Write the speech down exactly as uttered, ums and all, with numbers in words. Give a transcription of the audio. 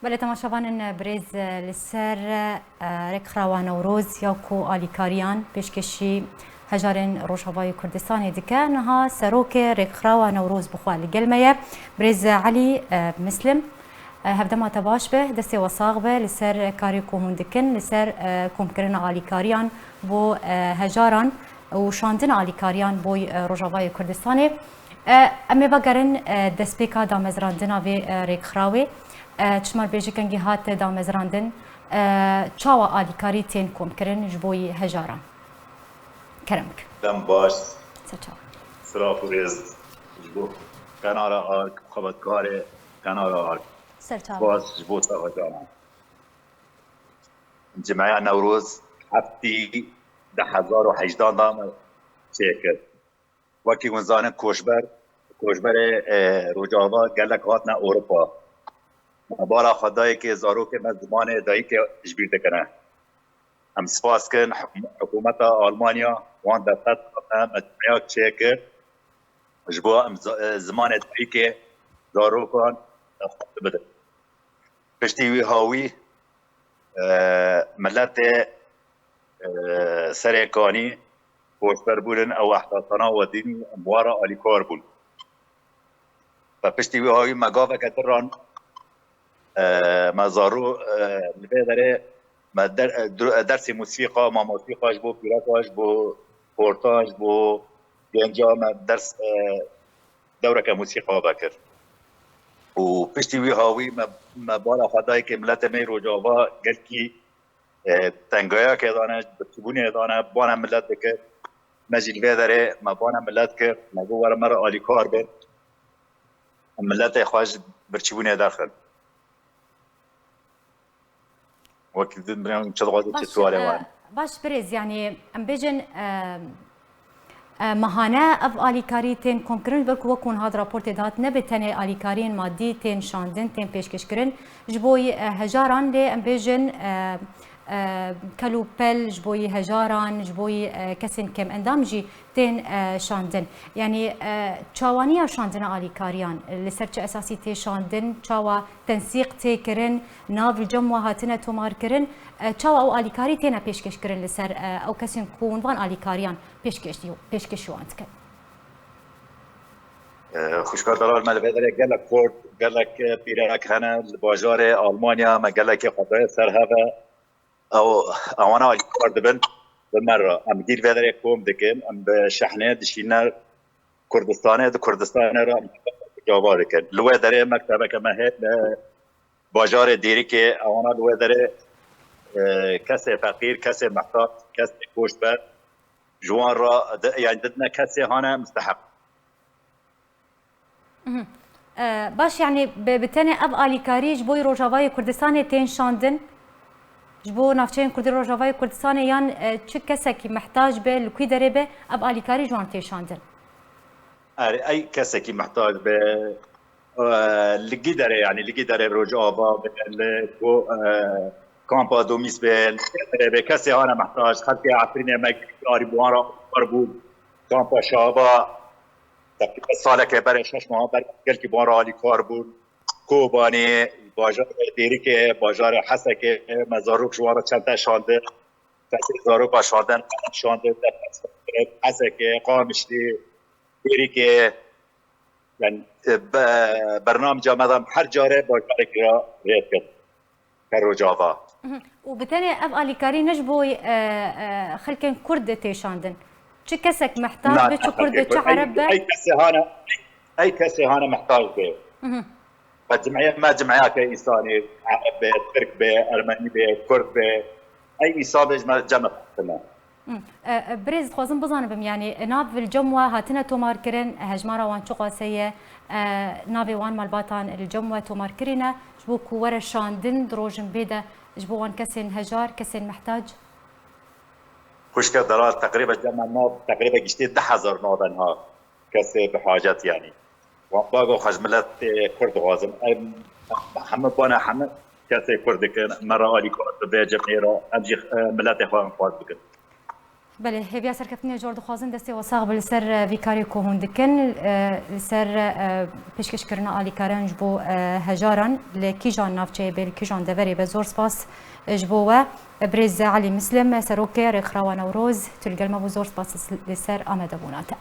Belê temaşevanên birêz, li ser, e, Rêkxirawa Newroz ya ku alîkariyan pêşkêşî hejarên Rojavayê Kurdistanê dike, niha serokê Rêkxirawa Newroz bi xwe li gel me ye. Birêz Elî, e, Mislim, e, hevdema te baş be, destê we sax be li ser karê ku hûn dikin, li ser, e, komkirina alîkariyan bo, e, hejaran û şandina alîkariyan bo, e, Rojavayê Kurdistanê. E, em ê vegerin, e, destpêka damezrandina vê, e, rêkxirawê. E, çima bêje kengî hat damezrandin, e, çawa alîkarî tên komkirin ji bo yî hejaran? Kerem bike. Dem baş. Ser çawa. Silav û rêz ji bo qenara Ark, xebatkarê qenara Ark. Ser çawa. Spas ji bo te hejaran. Cimeya Newroz heftî du hezar û hejdan da me çêkir. Wekî hûn zanin koçber, koçberê, e, Rojava gelek hatine Ewropa. Me bala xwe dayê ke zarokê me zimanê dayikê ji bîr dikine. Em spas kin hikû-, hikûmeta Almanya wan derfet dane me cimeyak çêkir ji bo em za-, e, zimanê dayikê zarokan xwest bidin. Piştî wî hawî, e, miletê, e, Serêkanî koçber bûnin, ew ehsasana we dîn û em wan re alîkar bûn. Ve piştî wî hawî me gaveke din ran, e, me zarû, e, li vê derê me der-, e, dro-, e, dersê musîqa, mamosîqa ji bo pîreka, ji bo xorta, ji bo genca me ders, e, dewreke musîqa vekir. Û piştî wî hawî me, me bala xwe dayê ke miletê me yê Rojava gelkî, e, tengayakê dane, birçîbûnê dane, bana milet dikir. Me jî li vê derê me bana milet kir, me got were me re alîkar bin. Em miletê xwe ji birçîbûnê derxin. Wekî din, çi dixwazin, çi Baş, sualê e, wan? Baş birêz, yanî em bêjin, e, e, mehane ev alîkarî tên komkirin, belku wek hûn hat raportê dihat, nebe tenê alîkariyên madî tên şandin, tên pêşkêşkirin ji bo yî, e, hejaran, lê em bêjin, e, e, kel û pel ji bo yî hejaran, ji bo yî, e, kesên kêm endam jî tên, e, şandin. Yanî, e, çawaniya şandina alîkariyan, e, li ser çi esasî tê şandin, çawa tensîq tê kirin, nav li cem we hatine tomarkirin, e, çawa ew alîkarî têne pêşkêşkirin li ser, e, ew kesên ku hûn van alîkariyan pêşkêş-, pêşkêşî wan dikin? E, xwişka delal, me li vê derê gelek Kurd, gelek, e, pîrek hene li bajarê Almanya, me gelekê xwe daye ser hev e. Ew, ewana alîkar dibin bi me re. Em gî li vê derê kom dikin, em bi şehnê dişîne Kurdistanê, di Kurdistanê re em gava dikin. Li wê derê mektebeke me heye li bajarê Dêrikê, ewana li wê derê, e, kesê feqîr, kesê mehtac, kesê koçber, ji wan re di-, yani didine kesê hane misteheq. Mhm. E, baş, yani bi, bi tenê ev alîkarî ji bo Rojavayê Kurdistanê tên şandin? Ji bo navçeyên Kurdî Rojavayê Kurdistanê yan, e, çi kesekî mehtac be, li kû derê be, ev alîkarî ji wan tê şandin? Erê, ey kesekî mehtac be, e, li gî derê, yani li gî derê Rojava be, li ku, e, kampa Domîs be, li gî derê be, kesê hane mehtac, xelkê Efrînê me karî bi wan re alîkar bûn, kampa Şaba, Teqrîben saleke berê, şeş meha berê, gelkî bi wan re alîkar bûn. Kobanê, bajarê Dêrikê, bajarê Hesekê, me zarok ji wan re çend te şandin. Kesê zaroka şandin, şandin, Hesekê, Qamişlî, Dêrikê. Yani, e, be-, bernamca me de her care bajarekî re rê dikin. Her Rojava. Mhm. Û bi tenê ev alîkarî ne ji bo, e, e, xelkên Kurd de tê şandin. Çi kesek mehtac be, çi Kurd be, çi Ereb be. Ey kesê hane, ey kesê hane mehtac be. Mhm. Ve cimeye me cimeyake însanî, Ereb be, Tirk be, Ermenî be, Kurd be. Ey însan be ji me cem xistine. Hmm. E, e, birêz, dixwazim bizanibim, yanî, e, nav li cem we hatine tomarkirin, e, hejmara wan çiqas heye, e, navê wan malbatan li cem we tomarkirî ne, ji bo ku were şandin di rojin bê de ji bo wan kesên hejar, kesên mehtac? Xwişke delal, teqrîbe cem me nav, teqrîbe giştî du hezar nave niha kesê bi hacet, yanî. Wan bago xwe ji miletê Kurd dixwazin. Em heme bana heme kesê Kurd dikin. Me re alîkar bi vê cemê re. Em jî, e, miletê xwe em xwaz bikin. Belê, hêviya serkeftinê ji we dixwazin, destê we sax be li ser, e, vî karê ku hûn dikin, e, li ser, e, pêşkêşkirina alîkaran ji bo, e, hejaran li kîjan navçeyê bê, li kîjan deverê be. Zor spas, e, ji bo we. E, birêz Elî Mislim, e, serokê Rêkxirawa Newroz, tu li gel me bû, zor spas li ser amadebûna te.